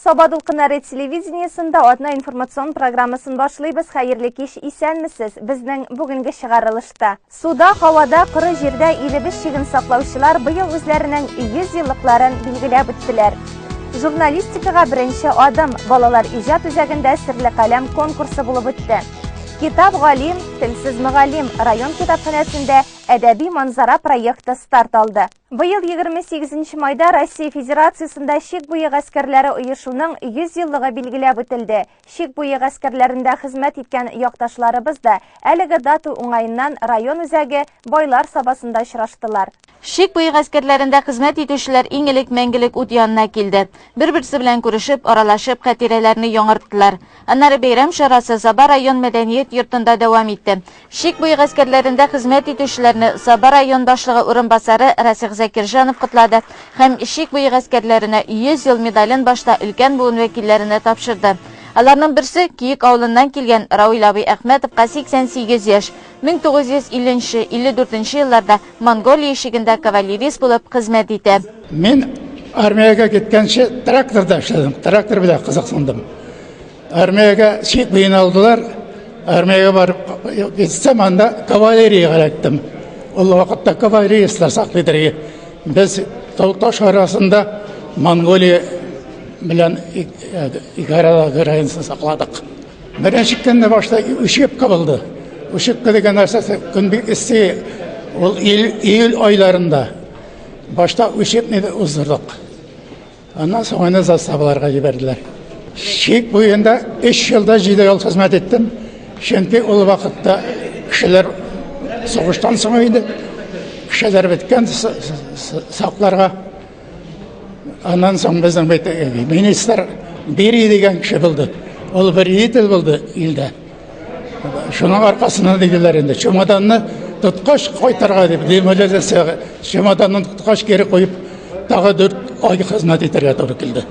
Саба дулкыннары телевидениесендә атна информацион программасын башлыйбыз. Хәерле кич, исәнмесез. Безнең бүгенге чыгарылышта. Суда, һавада, коры җирдә илебез чиген саклаучылар быел үзләренең 100 еллыкларын билгеләп үттеләр. Журналистикага беренче адым балалар иҗат үзәгендә серле каләм конкурсы булып үтте. Китап галим, телсез мөгаллим район китапханәсендә әдәби манзара проекты старт алды. Быел 28 майда Россия Федерациясендә чик буе гаскәрләре оешуның 100 еллыгы билгеләп үтелде. Чик буе гаскәрләрендә хезмәт иткән якташларыбыз да әлеге дата уңаеннан район үзәге Байлар Сабасында очраштылар. Чик буе гаскәрләрендә хезмәт итүчеләр иң элек мәңгелек ут янына килде. Бер-берсе белән күрешеп, аралашып, хатирәләрне яңарттылар. Аннары бәйрәм чарасы Саба район мәдәният йортында дәвам итте. Чик буе гаскәрләрендә хезмәт итүчеләрне Саба район башлыгы урынбасары Расих Закирҗанов котлады һәм Чик буе гаскәрләренә 100 ел медален башта өлкән буын вәкилләренә тапшырды. Аларның берсе, Көек авылыннан килгән Рауил абый Әхмәтовка 88 яшь. 1950 нче, 54 нче елларда Монголия чигендә кавалерист булып хезмәт итә. Мин армиягә киткәнче тракторда эшләдем, трактор белән кызыксындым. Армиягә чик буена алдылар. Армиягә барып китсәм, анда кавалериягә эләктем. Ул вакытта кавалеристлар саклыйдыр. Без тау-таш арасында Монголия белән ике арада границаны сакладык. Беренче көнне башта учебка булды. Учебка дигән нәрсәсе көн бик эссе, ул июль айларында. Башта учебныйны уздырдык. Аннан соң аны заставаларга җибәрделәр. Чик буенда 3 елда 7 ел хезмәт иттем. Чөнки ул вакытта кешеләр сугыштан соң инде кешеләр беткән сакларга. Аннан соң безнең бит э, министр Бери дигән кеше булды. Ул вредитель булды илдә. Шуның аркасында диделәр инде, чемоданны тоткач кайтарга дип, демобилизация чемоданны тоткач кире куеп, тагы 4 ай хезмәт итәргә туры килде.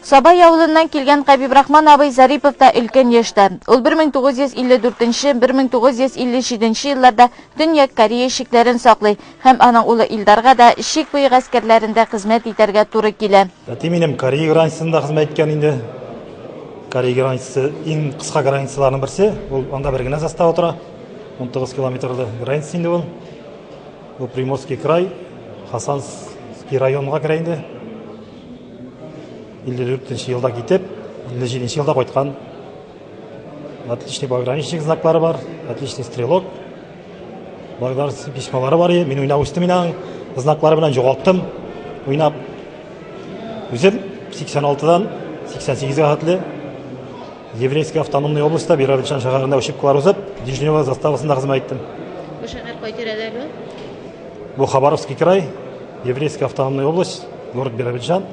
Саба авылыннан килгән Хәбибрахман абый Зарипов та өлкән яшьтә. Ул 1954-1957 елларда Төньяк Корея чикләрен саклый һәм аның улы Илдарга да чик буе гаскәрләрендә хезмәт итәргә туры килә. Әти минем Корея границасында хезмәт иткән инде. Корея границасы иң кыска границаларның берсе. Ул анда бер генә застава тора. 19 километрлы граница инде ул. Бу Приморский край, Хасанский районга керә инде. 54 елда китеп, 57 елда кайткан. Отличный пограничник знаклары бар, отличный стрелок. Благодарственный письмалары бар. Мин уйнап үстем инде аның знаклары белән югалттым. Уйнап Үзем 86-дан 88-гә хәтле Еврейская автономная областьта Биробиджан шәһәрендә учебкалар узып, Дежнева заставасында хезмәт иттем. Бу шәһәр кай тирәдә әле ул? Бу Хабаровский край, Еврейская автономная область, город Биробиджан.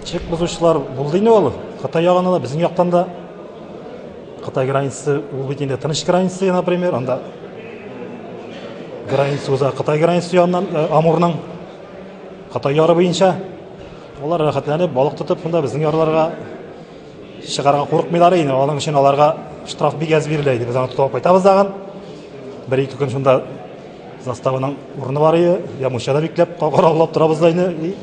Чек бозучылар булды инде ул. Кытай ягында да, безнең яктан да. Кытай границасы ул бит инде тыныч граница, например, анда граница уза Кытай границасы яныннан, э, Амурның Кытай яры буенча алар рәхәтләнеп балык тотып шунда безнең ярларга чыгарга курыкмыйлар инде. Аның өчен аларга штраф бик әз бирелә иде. Без аны тотып кайтабыз тагын. Бер-ике көн шунда заставаның урыны бар иде. Я мунчада бикләп каравыллап торабыз да инде.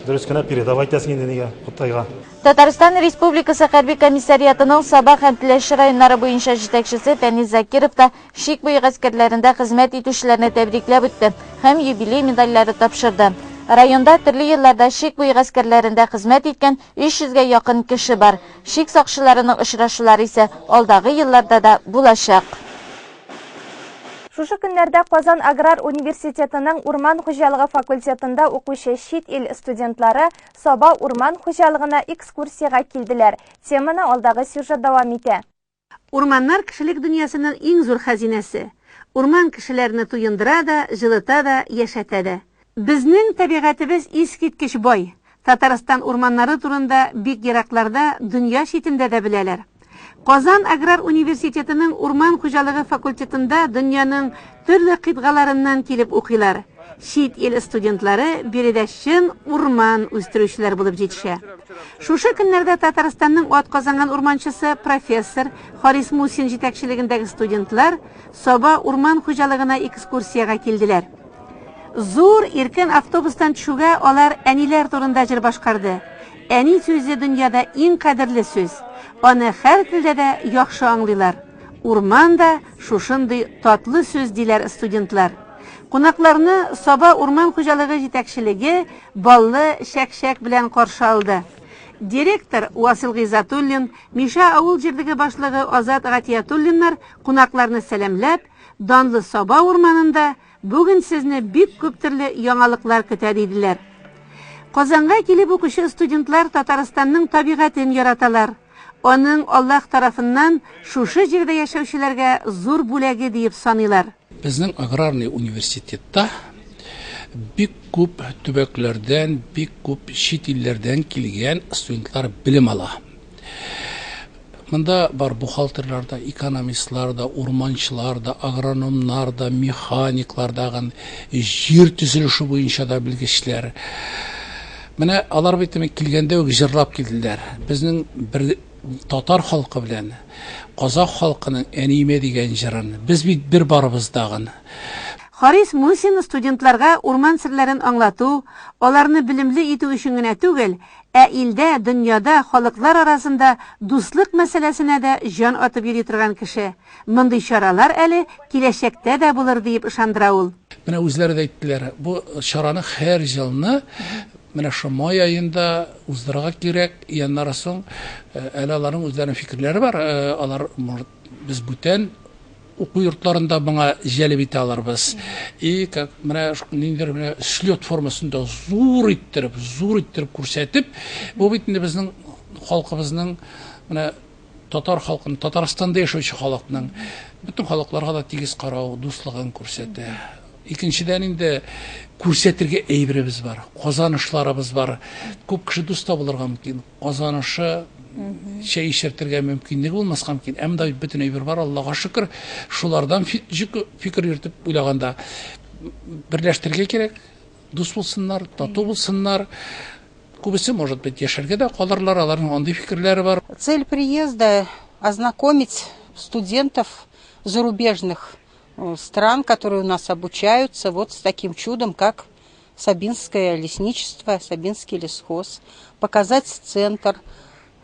Дөрес кенә передавать итәсең инде нигә Кытайга. Татарстан Республикасы Хәрби комиссариатының Саба һәм Теләче районнары буенча җитәкчесе Фәнис Закиров та чик буе гаскәрләрендә хезмәт итүчеләрне тәбрикләп үтте һәм юбилей медальләре тапшырды. Районда төрле елларда чик буе гаскәрләрендә хезмәт иткән 300 гә якын кеше бар. Чик сакчыларының очрашулары исә алдагы елларда да булачак. Шушы көннәрдә Казан аграр университетының урман хуҗалыгы факультетында укучы чит ил студентлары Саба урман хуҗалыгына экскурсиягә килделәр. Теманы алдагы сюжет дәвам итә. Урманнар кешелек дөньясының иң зур хәзинәсе. Урман кешеләрне туендыра да, җылыта да, яшәтә дә. Безнең табигатебез искиткеч бай. Татарстан урманнары турында бик еракларда, дөнья читендә дә беләләр. Казан аграр университетының урман хуҗалыгы факультетында дөньяның төрле кыйтгаларыннан килеп укыйлар. Чит ил студентлары биредә чын урман үстерүчеләр булып җитешә. Шушы көннәрдә Татарстанның атказанган урманчысы, профессор Харис Мусин җитәкчелегендәге студентлар Саба урман хуҗалыгына экскурсиягә килделәр. Зур, иркен автобустан төшүгә алар әниләр турында җыр башкарды. Әни сүзе дөньяда иң кадерле сүз. Аны һәр телдә дә яхшы аңлыйлар. Урман да шушындый татлы сүз, диләр студентлар. Кунакларны Саба урман хуҗалыгы җитәкчелеге баллы чәк-чәк белән каршы алды. Директор Васил Гыйззәтуллин, Мишә авыл җирлеге башлыгы Азат Гатиятуллиннар кунакларны сәламләп, данлы Саба урманында Бүген сезне бик күп төрле яңалыклар көтә, диделәр. Казанга килеп укучы студентлар Татарстанның табигатен яраталар. Аның Аллаһ тарафыннан шушы җирдә яшәүчеләргә зур бүләге диеп саныйлар. Безнең аграрный университетта бик күп төбәкләрдән, бик күп чит илләрдән килгән студентлар белем ала. Монда бар бухгалтерлар да, экономистлар да, урманчылар да, агрономнар да, механиклар дагын, җир төзелеше буенча да белгечләр. Менә алар бит килгәндә үк җырлап килделәр. Безнең бер татар халкы белән казах халкының Әниемә дигән җырын. Без бит бер барыбыз дагын. Харис Мусин студентларга урман серләрен аңлату, аларны белемле итү өчен генә түгел, Ә илдә, дөньяда халыклар арасында дуслык мәсьәләсенә дә җан атып йөри торган кеше. Мондый чаралар әле киләчәктә дә булыр, диеп ышандыра ул. Менә үзләре дә әйттеләр, бу чараны һәр елны менә шул май аенда уздырырга кирәк. И аннары соң әле аларның үзләренең фикерләре бар, алар, может, без бүтән уку йортларында моңа җәлеп итә алырбыз. И как менә ниндидер менә слет формасында зур иттереп, зур иттереп күрсәтеп, бу бит инде безнең халкыбызның менә татар халкының, Татарстанда яшәүче халыкның бөтен халыкларга да тигез карау, дуслыгын күрсәтә. Икенчедән инде күрсәтергә әйберебез бар, казанышларыбыз бар. Күп кеше дус та булырга мөмкин. Казанышы чәй эчертергә мөмкинлеге булмаска мөмкин. Ә монда бит бөтен әйбер бар, Аллага шөкер. Шулардан фикер йөртеп уйлаганда берләштерергә кирәк. Дус булсыннар, тату булсыннар. Күбесе, может быть, яшәргә дә калырлар, аларның андый фикерләре бар. Цель приезда ознакомить студентов зарубежных э, стран, которые у нас обучаются, вот с таким чудом, как Сабинское лесничество, Сабинский лесхоз, показать центр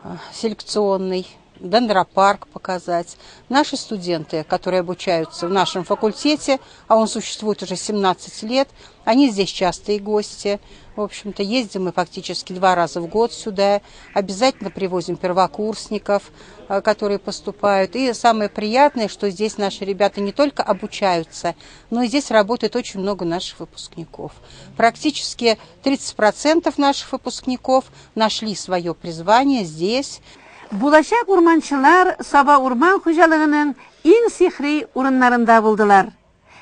э, селекционный, дендропарк показать. Наши студенты, которые обучаются в нашем факультете, а он существует уже 17 лет, они здесь частые гости. В общем-то, ездим мы фактически два раза в год сюда. Обязательно привозим первокурсников, э, которые поступают. И самое приятное, что здесь наши ребята не только обучаются, но и здесь работает очень много наших выпускников. Практически 30% наших выпускников нашли свое призвание здесь. Булачак урманчылар Саба урман хуҗалыгының иң сихри урыннарында булдылар.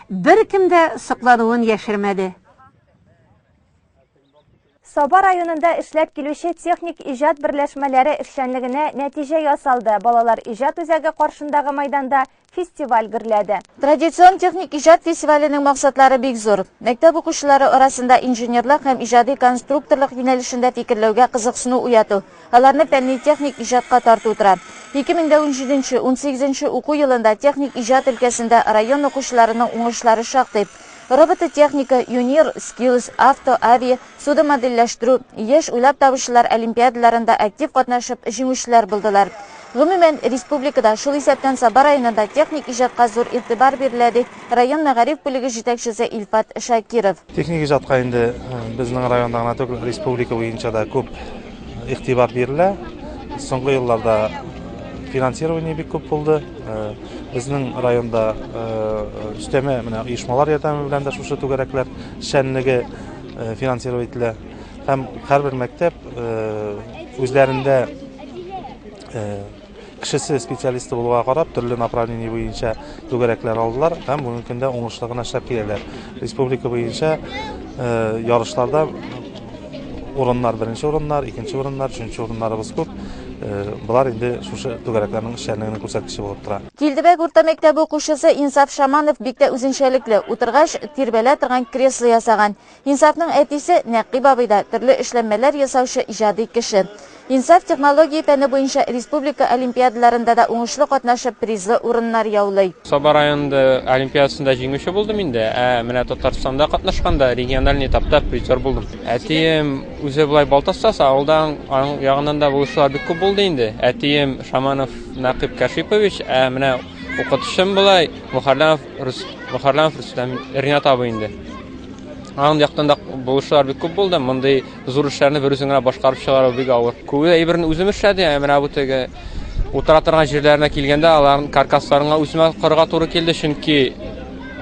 Беркем дә соклануын яшермәде. Саба районында эшләп килүче техник иҗат берләшмәләре эшчәнлегенә нәтиҗә ясалды. Балалар иҗат үзәге каршындагы майданда фестиваль гөрләде. Традицион техник иҗат фестиваленең максатлары бик зур. Мәктәп укучылары арасында инженерлык һәм иҗади конструкторлык юнәлешендә фикерләүгә кызыксыну уяту, аларны фәнни-техник иҗатка тарту тора. 2017-18 уку елында техник иҗат өлкәсендә район укучыларының уңышлары шактый. Робототехника, Юнир, Skills, Авто, Авиа, судомодельләштерү, яшь уйлап табучылар олимпиадаларында актив катнашып, җиңүчеләр булдылар. Гомумән, республикада, шул исәптән Саба районында техник иҗатка зур игътибар бирелә, ди район мәгариф бүлеге җитәкчесе Илфат Шакиров. Техник иҗатка инде безнең районда гына түгел, республика буенча да күп игътибар бирелә. Соңгы елларда финансирование бик күп булды. Безнең районда өстәмә менә оешмалар ярдәме белән дә шушы түгәрәкләр эшчәнлеге финансировать ителә. Һәм һәрбер мәктәп үзләрендә кешесе специалисты булуга карап, төрле направление буенча түгәрәкләр алдылар һәм бүгенге көндә уңышлы гына эшләп киләләр. Республика буенча ярышларда урыннар беренче урыннар, икенче урыннар, өченче урыннарыбыз күп. Болар инде шушы түгәрәкләрнең эшчәнлегенең күрсәткече булып тора. Килдебәк урта мәктәбе укучысы Инсаф Шаманов бик тә үзенчәлекле, утыргач тирбәлә торган кресло ясаган. Инсафның әтисе Нәкыйп абый да төрле эшләнмәләр ясаучы иҗади кеше. Инсаф технология фәне буенча республика олимпиадаларында да уңышлы катнашып, призлы урыннар яулый. Саба районында олимпиадасында җиңүче булдым инде, ә менә Татарстанда катнашканда региональный этапта призер булдым. Әтием үзе болай балта остасы, авылда аның ягыннан да булышулар бик күп булды инде. Әтием Шаманов Нәкыйп Кәшипович, ә менә укытучым болай Мөхәрләмов Рус, Мөхәрләмов Рөстәм Ринат абый инде. Аның яктан да булышулар бик күп булды. Мондый Зур эшләрне бер үзең генә башкарып чыгару бик авыр. Күп әйберне үзем эшләдем, ә менә бу теге утыра торган җирләренә килгәндә, аларның каркасларына үземә корырга туры килде, чөнки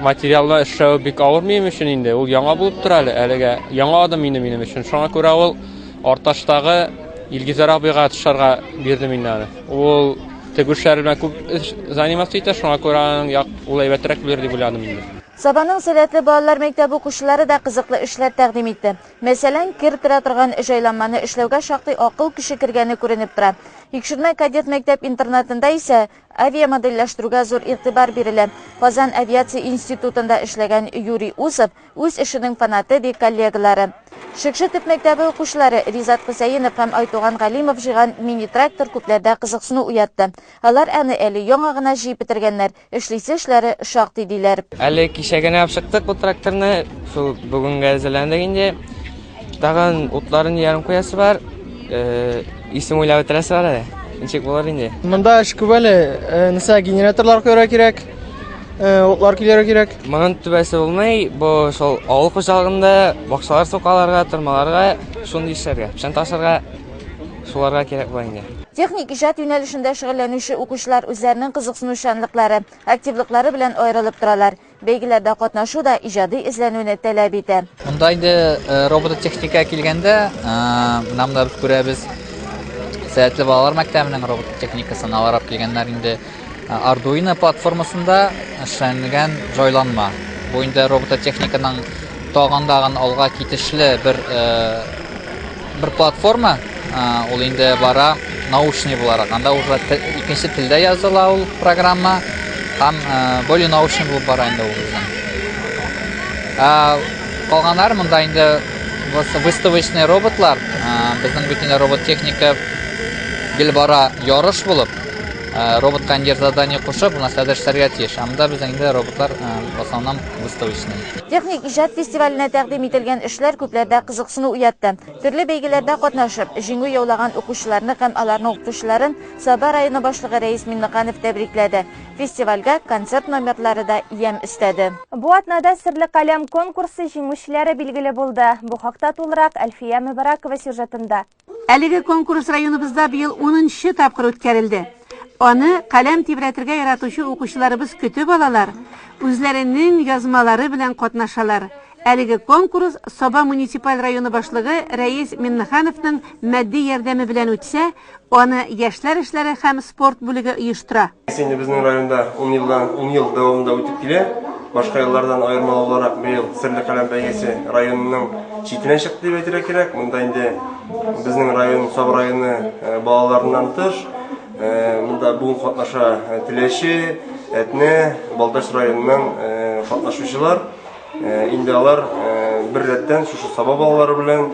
материалны эшләү бик авыр минем өчен инде. Ул яңа булып тора әле, әлегә яңа адым инде минем өчен. Шуңа күрә ул Арташтагы Илгизәр абыйга тышарга бирдем инде аны. Ул тегү эшләре белән күп заниматься итә, шуңа күрә аның як ул әйбәтрәк белер дип уйладым инде. Сабаның сәләтле балалар мәктәбе укучылары да кызыклы эшләр тәкъдим итте. Мәсәлән, кер тера торган җайланманы эшләүгә шактый акыл көче кергәне күренеп тора. Икшермә кадет мәктәп-интернатында исә авиамодельләштерүгә зур игътибар бирелә. Казан авиация институтында эшләгән Юрий Усов, үз эшенең фанаты, ди коллегалары. Шекше төп мәктәбе укучылары Ризат Хөсәенов һәм Айтуган Галимов җыйган мини-трактор күпләрдә кызыксыну уятты. Алар аны әле яңа гына җыеп бетергәннәр. Эшлисе эшләре шактый, диләр. Әле кичә генә алып чыктык бу тракторны, шул бүгенгә әзерләндек инде. Тагын утларын ярым куясы бар, э, исем уйлап бетерәсе бар әле. Ничек булыр инде? Монда эш күп әле. Э, нәрсә, генераторлар куярга кирәк, э, утлар килергә кирәк. Моның түбәсе булмый, бу шул авыл хуҗалыгында бакчалар сукаларга, тырмаларга, шундый эшләргә, печән ташырга Шуларга кирәк була инде. Техник иҗат юнәлешендә шөгыльләнүче укучылар үзләренең кызыксынучанлыклары, активлыклары белән аерылып торалар. Бәйгеләрдә катнашу да иҗади эзләнүне таләп итә. Монда инде э, робототехника килгәндә, э, менә монда без күрәбез Сәләтле балалар мәктәбенең робототехникасын алар алып килгәннәр инде э, Arduino платформасында эшләнелгән җайланма. Бу инде робототехниканың тагын тагын алга китешле бер бер платформа, ул инде бара научный буларак. Анда уже икенче телдә языла ул программа һәм более научный булып бара инде ул безнең. Калганнар монда инде выставочный роботлар, безнең бит инде робот техника гел бара ярыш булып, роботка инде задание кушып, у нас хәзер эшләргә тиеш. Ә монда безнең инде роботлар в основном выставочный. Техник иҗат фестиваленә тәкъдим ителгән эшләр күпләрдә кызыксыну уятты. Төрле бәйгеләрдә катнашып, җиңү яулаган укучыларны һәм аларның укытучыларын Саба районы башлыгы Рәис Миңнеханов тәбрикләде. Фестивальгә концерт номерлары да ямь өстәде. Бу атнада Серле каләм конкурсы җиңүчеләре билгеле булды. Бу хакта тулырак Әлфия Мөбарәкова сюжетында. Әлеге конкурс районыбызда быел унынчы тапкыр үткәрелде. Аны каләм тибрәтергә яратучы укучыларыбыз көтеп алалар, үзләренең язмалары белән катнашалар. Әлеге конкурс Саба муниципаль районы башлыгы Рәис Миннехановның матди ярдәме белән үтсә, аны яшьләр эшләре һәм спорт бүлеге оештыра. Инде безнең районда ун елдан, ун ел дәвамында үтеп килә. Башка еллардан аермалы буларак, быел Серле каләм бәйгесе районның читенә чыкты дип әйтергә кирәк. Монда инде безнең район, Саба районы э, балаларыннан тыш, э, монда бүген катнаша э, Теләче, Әтнә, Балтач районыннан катнашучылар. Э, инде алар э, бер рәттән шушы Саба балалары белән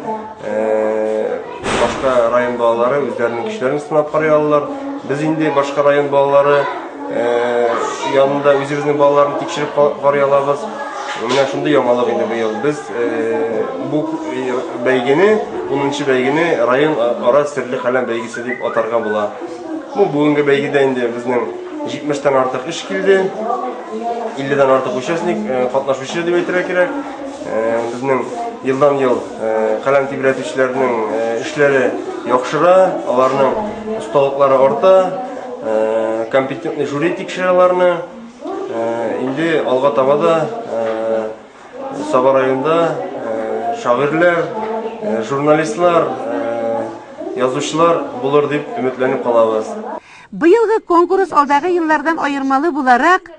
э, башка район балалары үзләренең көчләрен сынап карый алалар. Без инде башка район балалары янында үзебезнең балаларны тикшереп карый алабыз. Менә шундый яңалык инде быел. Без бу бәйгене, 10 бәйгене район ара серле каләм бәйгесе дип атарга була. Бу бүгенге бәйгедә инде безнең 70 тән артык эш килде. 50 дән артык участник, э, катнашучы дип әйтергә кирәк. Э, безнең елдан-ел э, каләм тибрәтүчеләрнең эшләре яхшыра, аларның осталыклары арта, компетентный жюри тикшерә аларны. Инде алга таба да Саба районында шагыйрьләр, журналистлар, язучылар булыр дип өметләнеп калабыз. Быелгы конкурс алдагы еллардан аермалы буларак,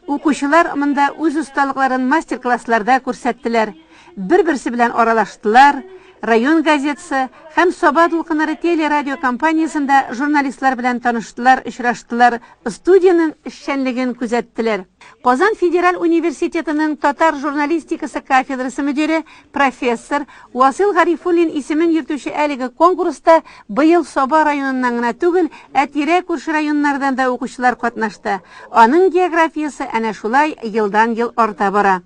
укучылар монда үз осталыкларын мастер-классларда күрсәттеләр, бер-берсе белән аралаштылар, Район газетасы һәм Саба дулкыннары телерадиокомпаниясендә журналистлар белән таныштылар, очраштылар, студиянең эшчәнлеген күзәттеләр. Казан федераль университетының татар журналистикасы кафедрасы мөдире, профессор Васил Гарифуллин исемен йөртүче әлеге конкурста быел Саба районыннан гына түгел, ә тирә-күрше районнардан да укучылар катнашты. Аның географиясе әнә шулай елдан-ел арта бара.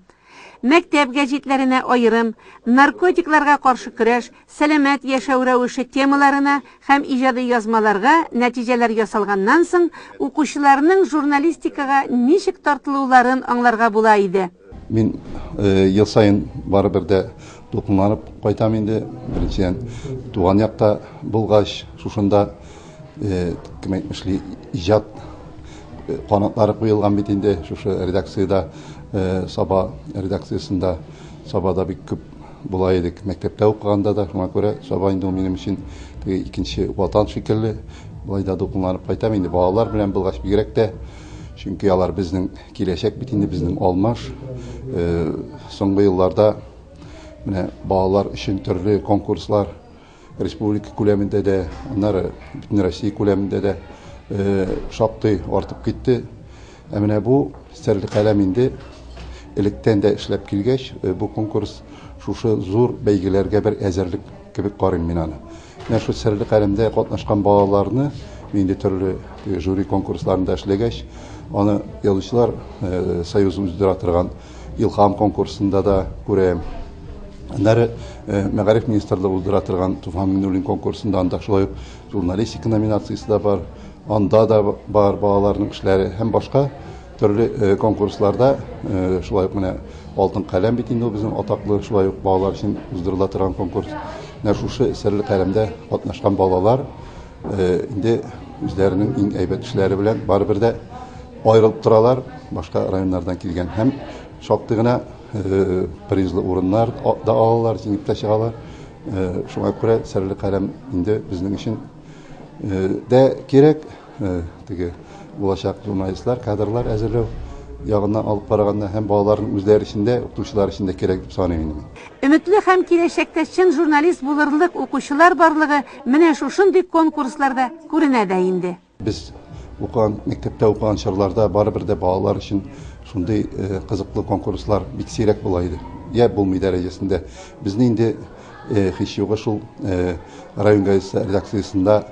Мәктәп гәҗитләренә аерым, наркотикларга каршы көрәш, сәламәт яшәү рәвеше темаларына һәм иҗади язмаларга нәтиҗәләр ясалганнан соң, укучыларның журналистикага ничек тартылуларын аңларга була иде. Мин ел саен барыбер дә дулкынланып кайтам инде. Беренчедән, туган якта булгач, шушында кем әйтмешли, иҗат канатлары куелган бит инде шушы редакциядә, Саба редакциясендә. Сабада бик күп була идек мәктәптә укыганда да, шуңа күрә Саба инде ул минем өчен теге икенче ватан шикелле. Болай да дулкынланып кайтам инде балалар белән булгач бигрәк тә, чөнки алар безнең киләчәк бит инде, безнең алмаш. Соңгы елларда менә балалар өчен төрле конкурслар республика күләмендә дә, аннары бөтен Россия күләмендә дә шактый артып китте. Ә менә бу Серле каләм инде электән дә эшләп килгәч, бу конкурс шушы зур бәйгеләргә бер әзерлек кебек карыйм мин аны. Менә шул Серле каләмдә катнашкан балаларны мин инде төрле жюри конкурсларында эшләгәч, аны язучылар союзы уздыра торган Илһам конкурсында да күрәм. Аннары Мәгариф министрлыгы уздыра торган Туфан Миңнуллин конкурсында анда шулай ук журналистика номинациясе дә бар. Анда да бар балаларның эшләре һәм башка төрле конкурсларда шулай ук менә Алтын каләм бит инде ул безнең атаклы шулай ук балалар өчен уздырыла торган конкурс. Менә шушы Серле каләмдә катнашкан балалар инде үзләренең иң әйбәт эшләре белән барыбер дә аерылып торалар башка районнардан килгән һәм шактый гына призлы урыннар да алалар, җиңеп тә чыгалар. Шуңа күрә Серле каләм инде безнең өчен дә кирәк, теге булачак журналистлар, кадрлар әзерләү ягыннан алып караганда һәм балаларның үзләре өчен дә, укытучылар өчен дә кирәк дип саныйм инде мин. Өметле һәм киләчәктә чын журналист булырлык укучылар барлыгы менә шушындый конкурсларда күренә дә инде. Без укыган, мәктәптә укыган чорларда барыбер дә балалар өчен шундый э, кызыклы конкурслар бик сирәк була иде. Я булмый дәрәҗәсендә. Безне инде э, һич югы шул э, район газетасы редакциясендә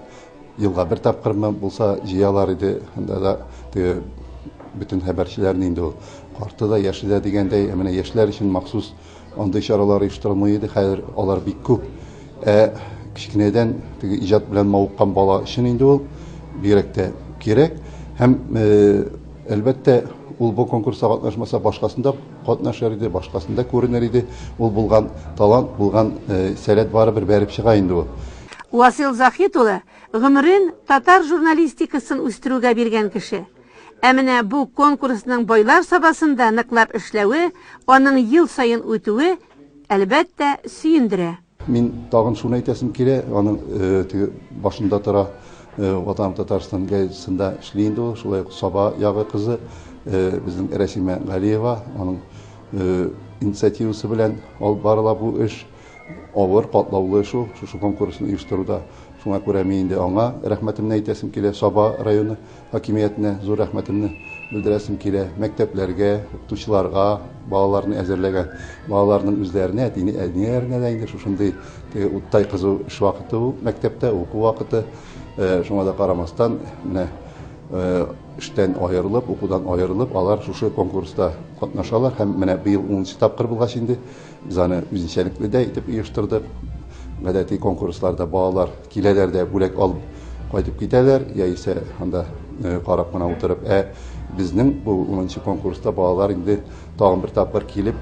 елга бер тапкырмы булса җыялар иде. Анда да теге бөтен хәбәрчеләрне инде ул карты да, яше дә дигәндәй, ә менә яшьләр өчен махсус Андый чаралар оештырылмый иде, хәзер алар бик күп. Ә кечкенәдән теге иҗат белән мавыккан бала өчен инде ул бигрәк тә кирәк. Һәм, әлбәттә, ул бу конкурста катнашмаса, башкасында катнашыр иде, башкасында күренер иде. Ул булган талант, булган сәләт барыбер бәреп чыга инде ул. Васил Заһит улы гомерен татар журналистикасын үстерүгә биргән кеше. Ә менә бу конкурсның Байлар Сабасында ныклап эшләве, аның ел саен үтүе, әлбәттә, сөендерә. Мин тагын шуны әйтәсем килә, аның теге башында тора Ватаным Татарстан газетасында эшли инде ул, шулай ук Саба ягы кызы, безнең Рәсимә Галиева, аның инициативасы белән алып барыла бу эш. Авыр, катлаулы эш ул, шушы конкурсны оештыруда. Шуңа күрә мин инде аңа рәхмәтемне әйтәсем килә, Саба районы Хакимиятенә зур рәхмәтемне белдерәсем килә. Мәктәпләргә, укытучыларга, балаларны әзерләгән балаларның үзләренә, әти-әниләренә дә инде шушындый теге уттай кызу эш вакыты ул мәктәптә, уку вакыты. Шуңа да карамастан, менә эштән аерылып, укудан аерылып, алар шушы конкурста катнашалар һәм менә быел унынчы тапкыр булгач инде без аны үзенчәлекле дә итеп оештырдык. Гадәти конкурсларда балалар киләләр дә бүләк алып кайтып китәләр, яисә анда э, карап кына утырып. Ә безнең бу 10 конкурста балалар инде тагын бер тапкыр килеп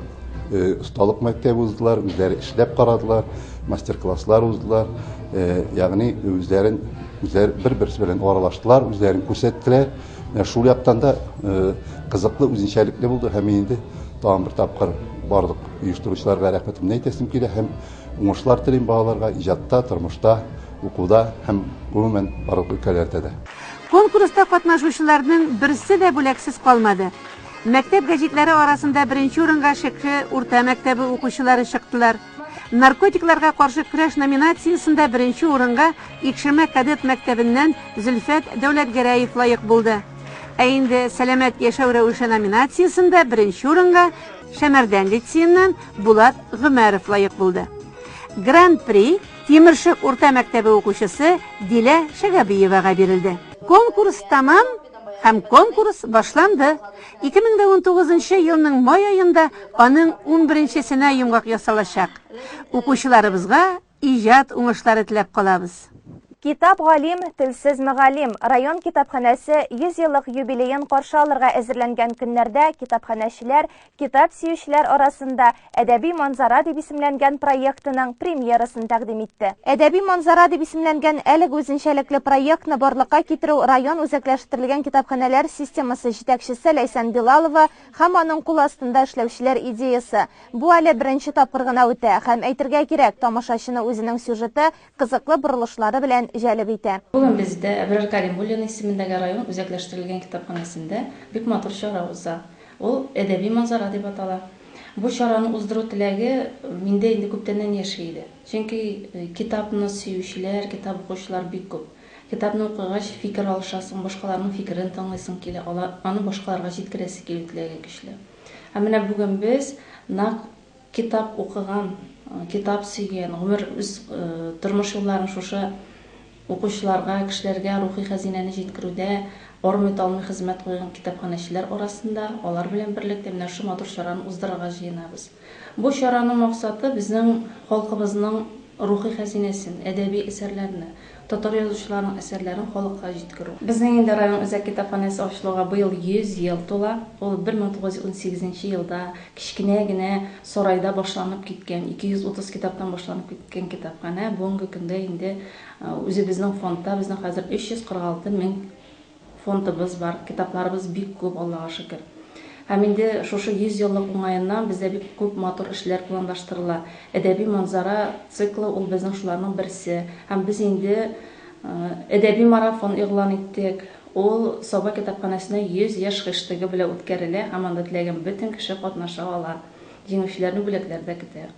э, осталык мәктәбе уздылар, үзләре эшләп карадылар, мастер-класслар уздылар. Э, ягъни үзләрен үзләре бер-берсе белән аралаштылар, үзләрен күрсәттеләр. Менә шул яктан да кызыклы, үзенчәлекле булды һәм мин инде тагын бер тапкыр барлык оештыручыларга рәхмәтемне әйтәсем килә һәм уңышлар телим балаларга иҗатта, тормышта, укуда һәм гомумән барлык өлкәләрдә дә. Конкурста катнашучыларның берсе дә бүләксез калмады. Мәктәп гәҗитләре арасында беренче урынга Шекше урта мәктәбе укучылары чыктылар. Наркотикларга каршы көрәш номинациясендә беренче урынга Икшермә кадет мәктәбеннән Зөлфәт Дәүләтгәрәев лаек булды. Ә инде Сәламәт яшәү рәвеше номинациясендә беренче урынга Шәмәрдән лицееннан Булат Гомәров лаек булды. Гран-при Тимершык урта мәктәбе укучысы Дилә Шәгәбиевага бирелде. Конкурс тәмам һәм конкурс башланды. 2019 елның май аенда аның 11-нчесенә йомгак ясалачак. Укучыларыбызга иҗат уңышлары теләп калабыз. Китап галим, телсез мөгаллим. Район китапханәсе 100 еллык юбилеен каршы алырга әзерләнгән көннәрдә китапханәчеләр китап сөючеләр арасында Әдәби манзара дип исемләнгән проектының премьерасын тәкъдим итте. Әдәби манзара дип исемләнгән әлеге үзенчәлекле проектны барлыкка китерү район үзәкләштерелгән китапханәләр системасы җитәкчесе Ләйсән Билалова һәм аның кул астында эшләүчеләр идеясе. Бу әле беренче тапкыр гына үтә һәм, әйтергә кирәк, тамашачыны үзенең сюжеты, кызыклы борылышлары белән җәлеп итә. Бүген бездә Әбрар Кәримуллин исемендәге район үзәкләштерелгән китапханәсендә бик матур чара уза. Ул Әдәби манзара дип атала. Бу чараны уздыру теләге миндә инде күптәннән яши иде. Чөнки китапны сөючеләр, китап укучылар бик күп. Китапны укыгач, фикер алышасың, башкаларның фикерен тыңлыйсың килә, аны башкаларга җиткерәсе килү теләге көчле. Ә менә бүген без нәкъ китап укыган, китап сөйгән, гомер үз тормыш юлларын шушы укучыларга, кешеләргә рухи хәзинәне җиткерүдә армый-талмый хезмәт куйган китапханәчеләр арасында, алар белән берлектә менә шушы матур чараны уздырырга җыенабыз. Бу чараның максаты, безнең халкыбызның рухи хәзинәсен, әдәби әсәрләрне, татар язучыларының әсәрләрен халыкка җиткерү. Безнең инде район үзәк китапханәсе ачылуга быел 100 ел тула. Ул 1918 нче елда кечкенә генә сарайда башланып киткән, 230 китаптан башланып киткән китапханә бүгенге көндә инде үзебезнең фондта безнең хәзер 346 мең Фондыбыз бар, китапларыбыз бик күп, Аллага шөкер. Һәм инде шушы 100 еллык уңаеннан бездә бик күп матур эшләр планлаштырыла. Әдәби манзара циклы ул безнең шуларның берсе. Һәм без инде Әдәби марафон игълан иттек. Ул Саба китапханәсенә 100 яшь хештегы белән үткәрелә һәм анда теләгән бөтен кеше катнаша ала. Җиңүчеләрне бүләкләр дә көтә.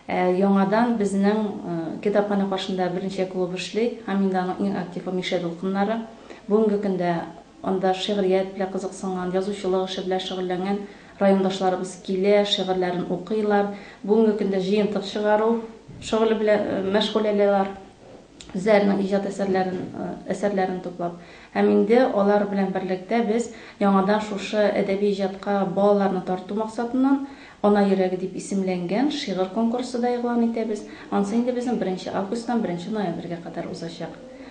Ә яңадан безнең китапханә каршында берничә клуб эшли һәм инде аның иң активы Мишә дулкыннары. Бүгенге көндә анда шигърият белән кызыксынган, язучылык эше белән шөгыльләнгән райондашларыбыз килә, шигырьләрен укыйлар. Бүгенге көндә җыентык чыгару шөгыле белән мәшгуль әле алар. Үзләренең иҗат әсәрләрен әсәрләрен туплап. Һәм инде алар белән берлектә без яңадан шушы әдәби иҗатка балаларны тарту максатыннан Ана йөрәге дип исемләнгән шигырь конкурсы да игълан итәбез. Ансы инде безнең беренче августтан беренче ноябрьгә кадәр узачак.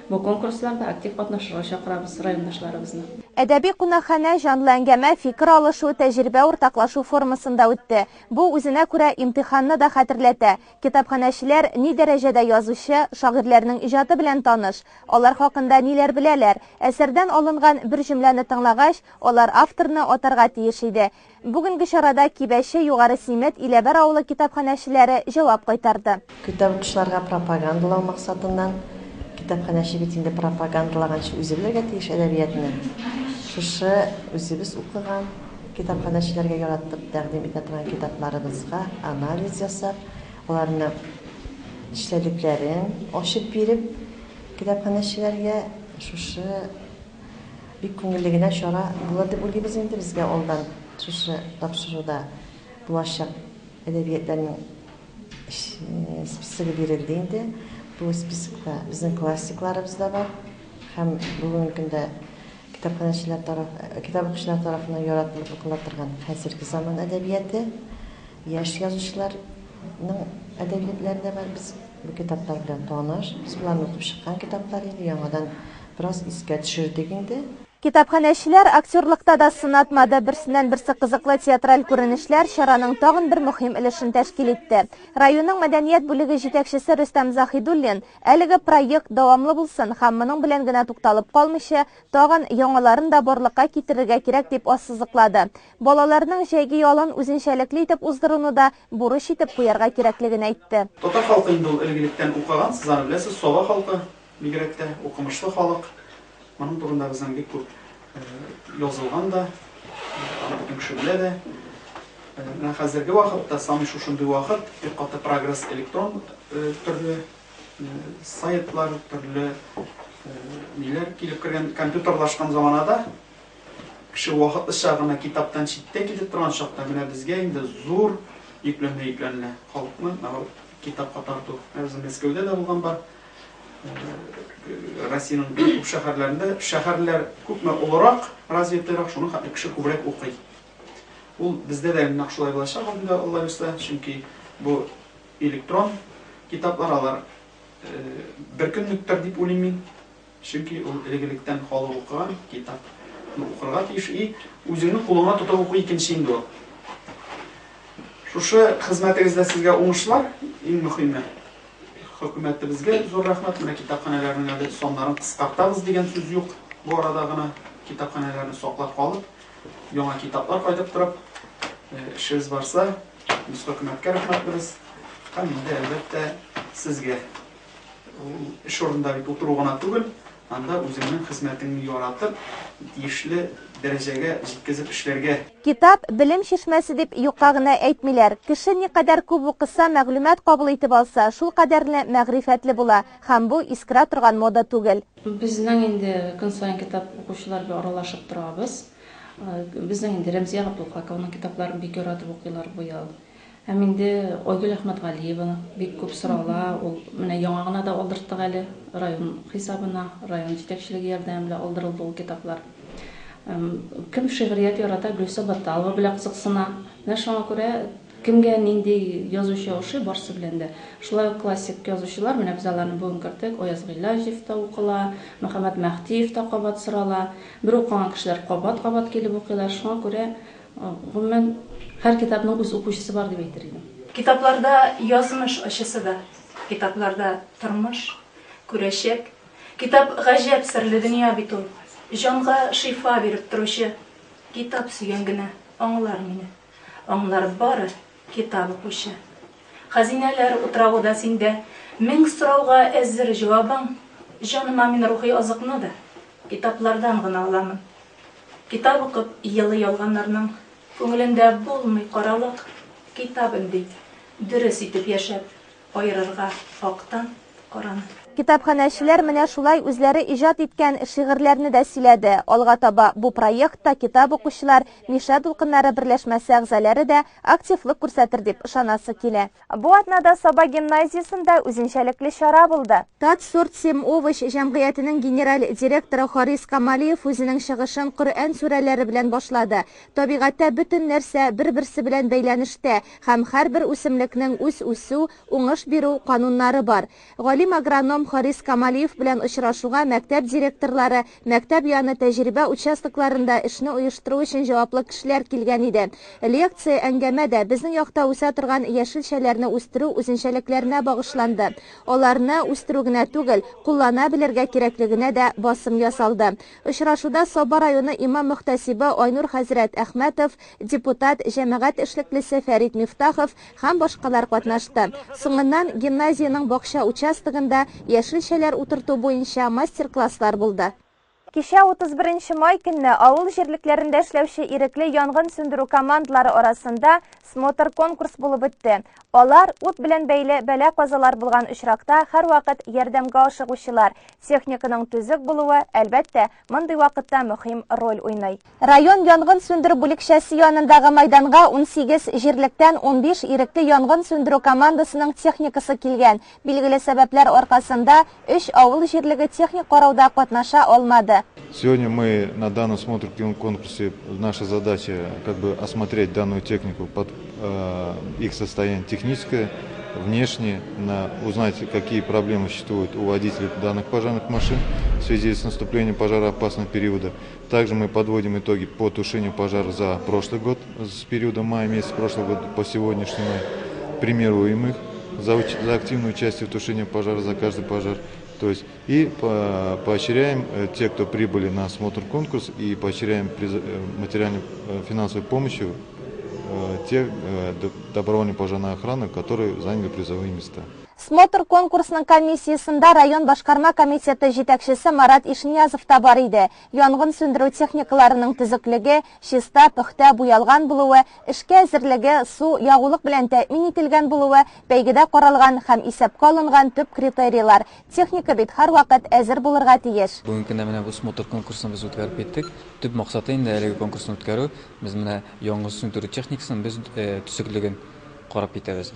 Бу конкурсларда актив катнашырга чакырабыз райондашларыбызны. Әдәби кунакханә җанлы әңгәмә, фикер алышу, тәҗрибә уртаклашу формасында үтте. Бу үзенә күрә имтиханны да хәтерләтә. Китапханәчеләр ни дәрәҗәдә язучы, шагыйрьләрнең иҗаты белән таныш, алар хакында ниләр беләләр? Әсәрдән алынган бер җөмләне тыңлагач, алар авторны атарга тиеш иде. Бүгенге чарада Кибәче, Югары Симет, Иләбәр авылы китапханәчеләре җавап кайтарды. Китап укучыларга пропагандалау максатыннан, китапханәче бит инде пропагандалаганчы үзе белергә тиеш әдәбиятны. Шушы үзебез укыган, Китапханәчеләргә яратып тәкъдим итә торган китапларыбызга анализ ясап, аларны эчтәлекләрен ачып биреп, китапханәчеләргә шушы бик күңелле генә чара булыр дип уйлыйбыз инде. Безгә алдан шушы тапшыруда булачак әдәбиятларның списогы бирелде инде. Бу списокта безнең классикларыбыз да бар һәм бүгенге көндә Китапханәчеләр тараф, китап укучылар тарафыннан яратылып укыла торган хәзерге заман әдәбияты, яшь язучыларның әдәбиятләре дә бар. Без бу китаплар белән таныш. Без боларны укып чыккан китаплар инде, яңадан бераз искә төшердек инде. Китапханәчеләр актерлыкта да сынатмады, берсеннән-берсе кызыклы театраль күренешләр чараның тагын бер мөһим өлешен тәшкил итте. Районның мәдәният бүлеге җитәкчесе Рөстәм Заһидуллин Әлеге проект дәвамлы булсын һәм моның белән генә тукталып калмыйча, тагын яңаларын да барлыкка китерергә кирәк, дип ассызыклады. Балаларның җәйге ялын үзенчәлекле итеп уздыруны да бурыч итеп куярга кирәклеген әйтте. Татар халкы инде ул элек-электән укыган, сез аны беләсез, Саба халкы, бигрәк тә, укымышлы халык. Моның турында безнең бик күп язылган да, аны бөтен кеше белә дә. Менә хәзерге вакытта, самый шушындый вакыт, бик каты прогресс электрон төрле сайтлар, төрле ниләр килеп кергән, компьютерлашкан заманада кеше вакытлыча гына китаптан читтә китеп торган чакта, менә безгә инде зур йөкләнмә йөкләнелә. Халыкны, наоборот, китапка тарту. Менә безнең Мәскәүдә дә булган бар. Россиянең бик күп шәһәрләрендә шәһәрләр күпме олырак, развитыйрак, шуның хәтле кеше күбрәк укый. Ул бездә дә нәкъ шулай булачак инде, Алла бирсә, чөнки бу электрон китаплар алар бер көнлектер дип уйлыйм мин. Чөнки ул элек-электән халык укыган китапны укырга тиеш и үзеңнең кулыңа тотып уку икенче инде ул. Шушы хезмәтегездә сезгә уңышлар, иң мөхиме. Хөкүмәтебезгә зур рәхмәт. Менә китапханәләрнең әле саннарын кыскартабыз дигән сүз юк. Бу арада гына китапханәләрне саклап калып, яңа китаплар кайтып торып, эшебез барса, без хөкүмәткә рәхмәтлебез. Һәм инде, әлбәттә, сезгә. Ул эш урынында бит утыру гына түгел, анда үзеңнең хезмәтеңне яратып, тиешле дәрәҗәгә җиткезеп эшләргә. Китап, белем чишмәсе дип юкка гына әйтмиләр. Кеше никадәр күп укыса, мәгълүмат кабул итеп алса, шулкадәрле мәгърифәтле була. Һәм бу искерә торган мода түгел. Безнең инде көн саен китап укучылар белән аралашып торабыз. Безнең инде Рәмзия Габдулхакованың китапларын бик яратып укыйлар быел. Һәм инде Айгөл Әхмәтгалиева бик күп сорала, ул менә яңа гына да алдырттык әле, район хисабына, район җитәкчелеге ярдәме белән алдырылды ул китаплар. Кем шигърият ярата, Гөлүсә Батталова белән кызыксына. Менә шуңа күрә кемгә нинди язучы ошый, барсы белән дә. Шулай ук классик язучылар, менә без аларны бүген керттек, Аяз Гыйләҗев та укыла, Мөхәммәт Мәһдиев та кабат сорала. Бер укыган кешеләр кабат-кабат килеп укыйлар. Шуңа күрә Гомумән, һәр китапның үз укучысы бар дип әйтер идем. Китапларда язмыш ачысы да, китапларда тормыш, күрәчәк. Китап гаҗәп серле дөнья бит ул. Җанга шифа биреп торучы. Китап сөйгән генә аңлар мине. Аңлар бары китап укучы. Хәзинәләр утравы да синдә. Мең сорауга әзер җавабың. Җаныма мин рухи азыкны да китаплардан гына аламын. Китап укып елый алганнарның күңелендә булмый каралык, китап өнди, дөрес итеп яшәп, аерырга актан караны. Китапханәчеләр менә шулай үзләре иҗат иткән шигырьләрне дә сөйләде. Алга таба бу проектта китап укучылар, Мишә дулкыннары берләшмәсе әгъзаләре дә активлык күрсәтер дип ышанасы килә. Бу атнада Саба гимназиясендә үзенчәлекле чара булды. Татсортсемовощ җәмгыятенең генераль директоры Харис Камалиев үзенең чыгышын Коръән сүрәләре белән башлады. Табигатьтә бөтен нәрсә бер-берсе белән бәйләнештә һәм һәрбер үсемлекнең үз үсү, уңыш бирү кануннары бар. Галим-агроном Харис Камалиев белән очрашуга мәктәп директорлары, мәктәп яны тәҗрибә участокларында эшне оештыру өчен җаваплы кешеләр килгән иде. Лекция, әңгәмә дә безнең якта үсә торган яшелчәләрне үстерү үзенчәлекләренә багышланды. Аларны үстерү генә түгел, куллана белергә кирәклегенә дә басым ясалды. Очрашуда Саба районы имам-мөхтәсибе Айнур хәзрәт Әхмәтов, депутат, җәмәгать эшлеклесе Фәрит Мифтахов һәм башкалар катнашты. Соңыннан гимназиянең бакча участогында яшелчәләр утырту буенча мастер-класслар булды. Кичә 31 нче май көнне авыл җирлекләрендә эшләүче ирекле янгын сүндерү командалары арасында смотр-конкурс булып үтте. Алар, ут белән бәйле бәла-казалар булган очракта һәрвакыт ярдәмгә ашыгучылар. Техниканың төзек булуы, әлбәттә, мондый вакытта мөһим роль уйный. Район янгын сүндерү бүлекчәсе янындагы майданга 18 җирлектән 15 ирекле янгын сүндерү командасының техникасы килгән. Билгеле сәбәпләр аркасында өч авыл җирлеге техник карауда катнаша алмады. Сегодня мы на данном смотре конкурсе наша задача как бы осмотреть данную технику под э, их состояние техническое, внешне, на, узнать, какие проблемы существуют у водителей данных пожарных машин в связи с наступлением пожароопасного периода. Также мы подводим итоги по тушению пожара за прошлый год, с периода мая месяца прошлого года по сегодняшний май. Премируем их за, за активное участие в тушении пожара, за каждый пожар. То есть и поощряем э, те, кто прибыли на смотр конкурс, и поощряем э, материальной э, финансовой помощью тех добровольной пожарной охраны, которые заняли призовые места. Смотр конкурсының комиссиясендә район башкарма комитеты җитәкчесе Марат Ишниязов та бар иде. Янгын сүндерү техникаларының төзеклеге, чиста, пөхтә, буялган булуы, эшкә әзерлеге, су, ягулык белән тәэмин ителгән булуы, бәйгедә каралган һәм исәпкә алынган төп критерийлар. Техника бит һәрвакыт әзер булырга тиеш. Бүгенге көндә менә бу смотр конкурсын без үткәреп киттек. Төп максаты инде әлеге конкурсны үткәрү, без менә янгын сүндерү техникасын без төзеклеген карап китәбез.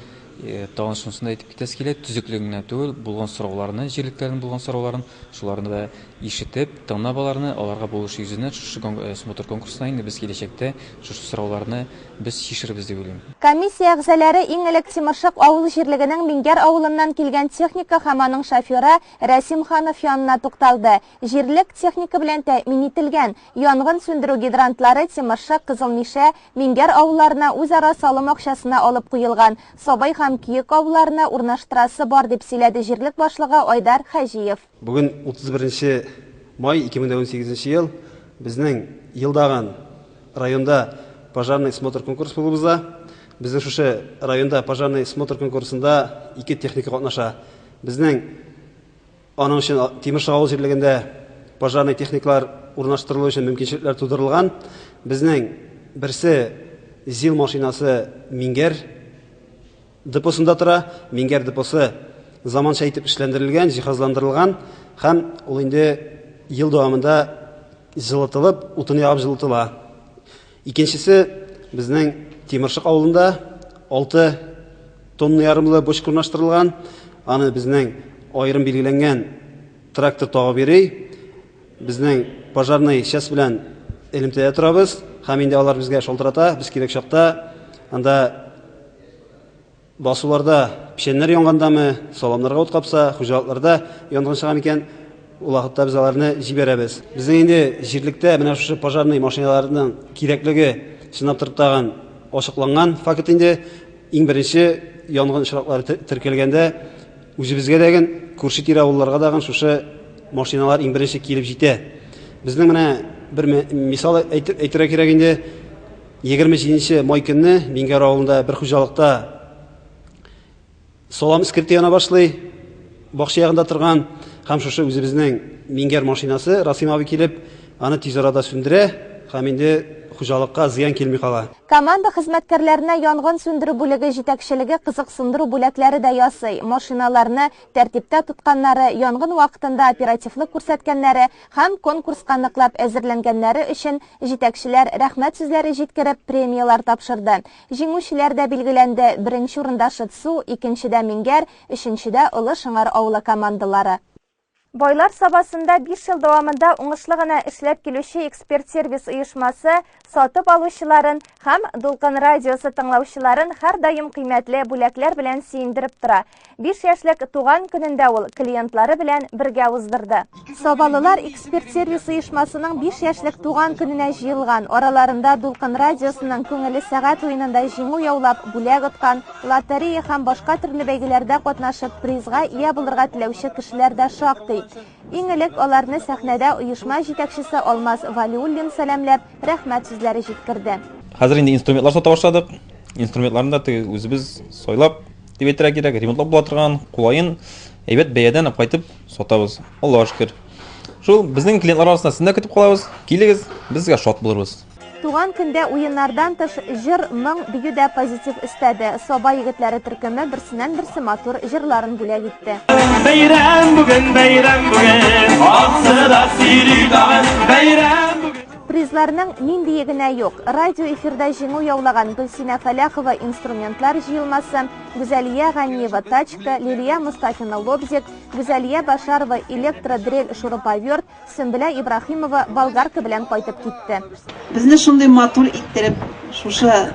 Тагын шунысын да әйтеп китәсе килә, төзеклеген генә түгел, булган сорауларны, җирлекләрнең булган сорауларын, шуларны да ишетеп, тыңлап аларны, аларга булышу йөзеннән шушы смотр конкурсында инде без киләчәктә шушы сорауларны без чишербез дип уйлыйм. Комиссия әгъзалары иң элек Тимершык авыл җирлегенең Миңгәр авылыннан килгән техника һәм аның шоферы Рәсим Ханов янына тукталды. Җирлек техника белән тәэмин ителгән. Янгын сүндерү гидрантлары Тимершык, Кызыл Мишә, Миңгәр авылларына үзара салым акчасына алып куелган, Сабай һәм Көек авылларына урнаштырасы бар, дип сөйләде җирлек башлыгы Айдар Хаҗиев. Бүген 31 нче май 2018 нче ел, безнең елдаган районда пожарный смотр конкурс булып уза. Безнең шушы районда пожарный смотр конкурсында ике техника катнаша. Безнең Аның өчен Тимершык авыл җирлегендә пожарный техникалар урнаштырылу өчен мөмкинчелекләр тудырылган. Безнең берсе ЗИЛ машинасы Миңгәр депосында тора. Миңгәр депосы заманча итеп эшләндерелгән, җиһазландырылган һәм ул инде ел дәвамында җылытылып, утын ягып җылытыла. Икенчесе безнең Тимершык авылында 6 тонна ярымлы бочка урнаштырылган. Аны безнең аерым билгеләнгән трактор тагып йөри. Безнең пожарный часть белән элемтәдә торабыз һәм инде алар безгә шалтырата, без кирәк чакта анда Басуларда печәннәр янгандамы, саламнарга ут капса, хуҗалыкларда янгын чыга микән, ул вакытта без аларны җибәрәбез. Безнең инде җирлектә менә шушы пожарный машиналарның кирәклеге чынлап торып тагын ачыкланган факт инде. Иң беренче янгын очраклары теркәлгәндә үзебезгә дәген, күрше-тирә авылларга дагын шушы машиналар иң беренче килеп җитә. Безнең менә бер мисал әйтергә кирәк инде. 27 нче май көнне Миңгәр авылында бер хуҗалыкта салам эскерте яна башлый. Бакча ягында торган һәм шушы үзебезнең Миңгәр машинасы Расим абый килеп, аны тиз арада сүндерә һәм инде хуҗалыкка зыян килми кала. Команда хезмәткәрләренә янгын сүндерү бүлеге җитәкчелеге кызыксындыру бүләкләре дә ясый. Машиналарны тәртиптә тотканнары, янгын вакытында оперативлык күрсәткәннәре һәм конкурска ныклап әзерләнгәннәре өчен Җитәкчеләр рәхмәт сүзләре җиткереп, премияләр тапшырды. Җиңүчеләр дә билгеләнде, беренче урында Шытсу, икенчедә Миңгәр, өченчедә Олы Шыңар авылы командалары. Байлар Сабасында биш ел дәвамында уңышлы гына эшләп килүче Эксперт-сервис оешмасы сатып алучыларын һәм Дулкын радиосы тыңлаучыларын һәрдаим кыйммәтле бүләкләр белән сөендереп тора. Биш яшьлек туган көнен дә ул клиентлары белән бергә уздырды. Сабалылар Эксперт-сервис оешмасының 5 яшьлек туган көненә җыелган. Араларында Дулкын радиосының Күңелле сәгать уенында җиңү яулап, бүләк откан, лотерея һәм башка төрле бәйгеләрдә катнашып, призга ия булырга теләүче кешеләр дә шактый. Иң элек аларны сәхнәдә оешма җитәкчесе Алмаз Валиуллин сәламләп, рәхмәт сүзләре җиткерде. Хәзер инде инструментлар сата башладык. Инструментларны да теге үзебез сайлап, дип әйтергә кирәк, ремонтлап була торган, кулаен, әйбәт бәядән алып кайтып сатабыз. Аллага шөкер. Шул безнең клиентлар арасында сезне дә көтеп калабыз. Килегез, без сезгә шат булырбыз. Туган көндә уеннардан тыш җыр, моң, бию дә позитив өстәде. Саба егетләре төркеме берсеннән-берсе матур җырларын бүләк итте. Бәйрәм бүген, бәйрәм бүген, Аксы да сөйли тагын, бәйрәм бүген. Призларның ниндие генә юк. Радио эфирда җиңү яулаган Гөлсинә Фәләхова инструментлар җыелмасы, Гүзәлия Ганиева тачка, Лилия Мостафина лобзик, Гүзәлия Башарова электродрель шуруповерт, Сөмбелә Ибраһимова болгарка белән кайтып китте. Безне шундый матур иттереп шушы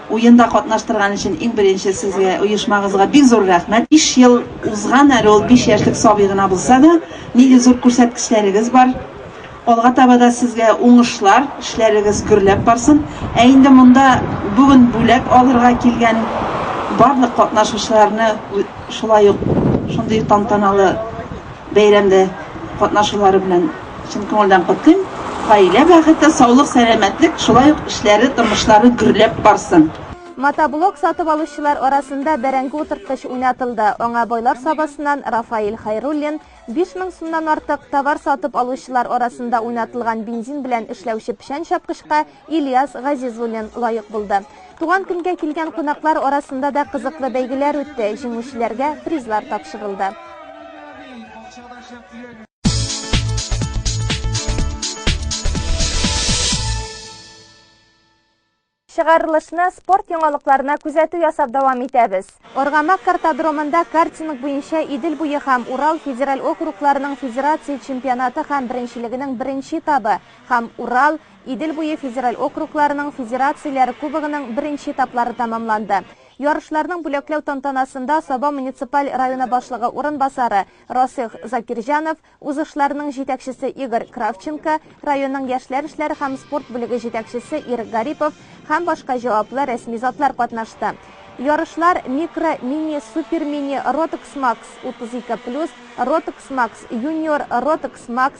уенда катнаштырган өчен иң беренче сезгә, оешмагызга бик зур рәхмәт. 5 ел узган әле ул 5 яшьлек сабый гына булса да, нинди зур күрсәткечләрегез бар. Алга таба да сезгә уңышлар, эшләрегез гөрләп барсын. Ә инде монда бүген бүләк алырга килгән барлык катнашучыларны шулай ук шундый тантаналы бәйрәмдә катнашулары белән чын күңелдән котлыйм. Гаилә бәхете, саулык, сәламәтлек, шулай ук эшләре, тормышлары гөрләп барсын. Мотоблок сатып алучылар арасында бәрәңге утырткыч уйнатылды. Аңа Байлар Сабасыннан Рафаэль Хайруллин 5000 сумнан артык товар сатып алучылар арасында уйнатылган бензин белән эшләүче печән чапкычка Ильяс Газизуллин лаек булды. Туган көнгә килгән кунаклар арасында да кызыклы бәйгеләр үтте, җиңүчеләргә призлар тапшырылды. Чыгарылышны спорт яңалыкларына күзәтү ясап дәвам итәбез. Аргамак картодромында картинг буенча Идел буе һәм Урал федераль округларының федерация чемпионаты һәм беренчелегенең беренче этабы һәм Урал, Идел буе федераль округларының федерацияләре кубогының беренче этаплары тәмамланды. Ярышларның бүләкләү тантанасында Саба муниципаль районы башлыгы урынбасары Расих Закирҗанов, Узышларның җитәкчесе Игорь Кравченко, районның яшьләр эшләре һәм спорт бүлеге җитәкчесе Ирек Гарипов һәм башка җаваплы рәсми затлар катнашты. Ярышлар микро, мини, супер мини, Rotax Max 32 плюс, Rotax Max Junior, Rotax Max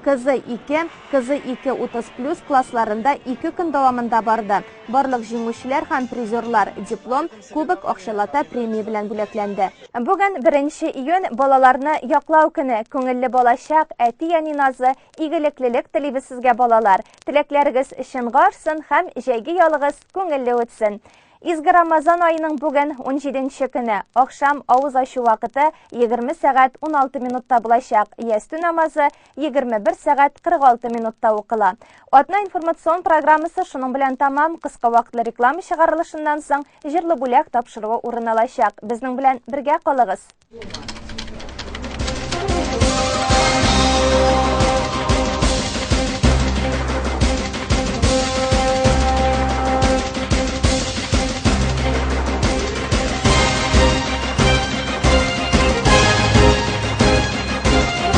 КЗ-2, КЗ-2 30 плюс классларында ике көн дәвамында барды. Барлык җиңүчеләр һәм призерлар диплом, кубок, акчалата премия белән бүләкләнде. Бүген беренче июнь, балаларны яклау көне. Күңелле балачак, әти-әни назы, игелеклелек телибез сезгә, балалар. Теләкләрегез чынга ашсын һәм җәйге ялыгыз күңелле үтсен. Изге Рамазан аеның бүген унҗиденче көне. Ахшам авыз ачу вакыты 20 сәгать 16 минутта булачак. Ястү намазы 21 сәгать 46 минутта укыла. Атна информацион программасы шуның белән тәмам. Кыска вакытлы реклама чыгарылышыннан соң Җырлы бүләк тапшыруы урын алачак. Безнең белән бергә калыгыз!